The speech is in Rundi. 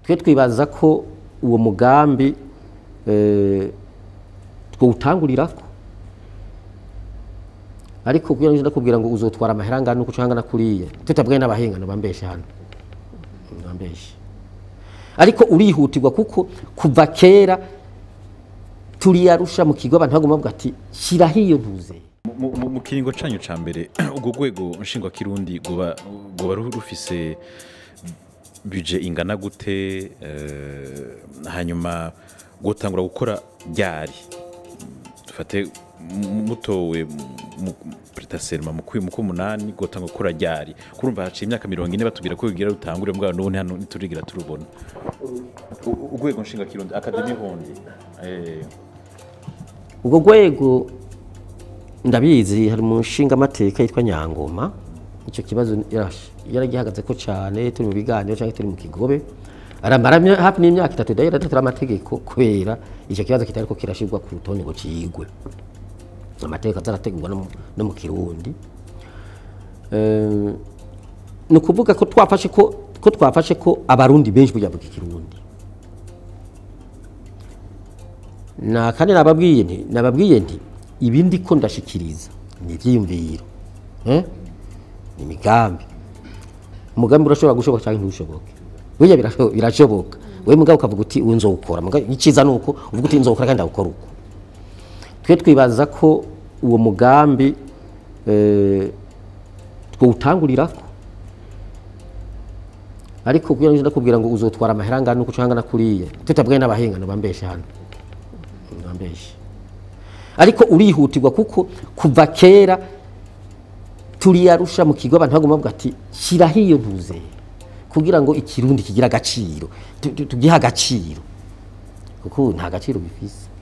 Twe twibaza ko uwo mugambi twawutangurirako, ariko kugira ngo ndakubwira ngo uzotwara amahera angana uko cyangwa nakuriye tutabwiye n'abahinga bambeshe hano bambeshe, ariko urihutirwa kuko kuva kera turiyarusha mu kigo abantu baguma bavuga ati shyiraho iyo ntuze. Mu kiringo canyu ca mbere, ubwo rwego nshingwakirundi goba rufise budget ingana gute? Hanyuma gutangura gukora ryari? Dufate mutowe pretaserma mu kumunani, gutangura gukora ryari? Kurumva haciye imyaka 40 batubwira ko bigira rutangure, mbwa n'ubu hano ntiturigira turubona urwego nshingwakirundi Académie Hundi. Ubwo rwego ndabizi, hari mu nshinga amateka yitwa Nyangoma, icyo kibazo yaragihagaze ko cyane turi mu biganiro cyangwa turi mu kigobe, aramara hafi n'imyaka 3 dayira adatora amategeko kubera icyo kibazo kitari ko kirashirwa ku rutonde ngo cigwe. Amategeko azarategurwa no mu Kirundi. Ni ukuvuga ko twafashe ko abarundi benshi burya bavuga Ikirundi. Na kandi nababwiye nti ibindi ko ndashikiriza ni ivyiyumviro, ni imigambi. Umugambi urashobora gushoboka cyangwa ntushoboke, burya birashoboka. Wewe mugabo ukavuga uti uyu nzowukora, iciza nuko uvuga uti nzowukora kandi ndawukora uko. Twe twibaza ko uwo mugambi twawutangurirako, ariko kugira ngo ndakubwira ngo uzotwara amahera angana uko cyangwa nakuriye tutabwiye n'abahinga bambeshe hano bambeshe, ariko urihutirwa kuko kuva kera turiyarusha mu kigo abantu baguma bavuga ati shyiraho iyo ntuze kugira ngo Ikirundi kigira agaciro, tugihe agaciro, kuko nta gaciro bifise.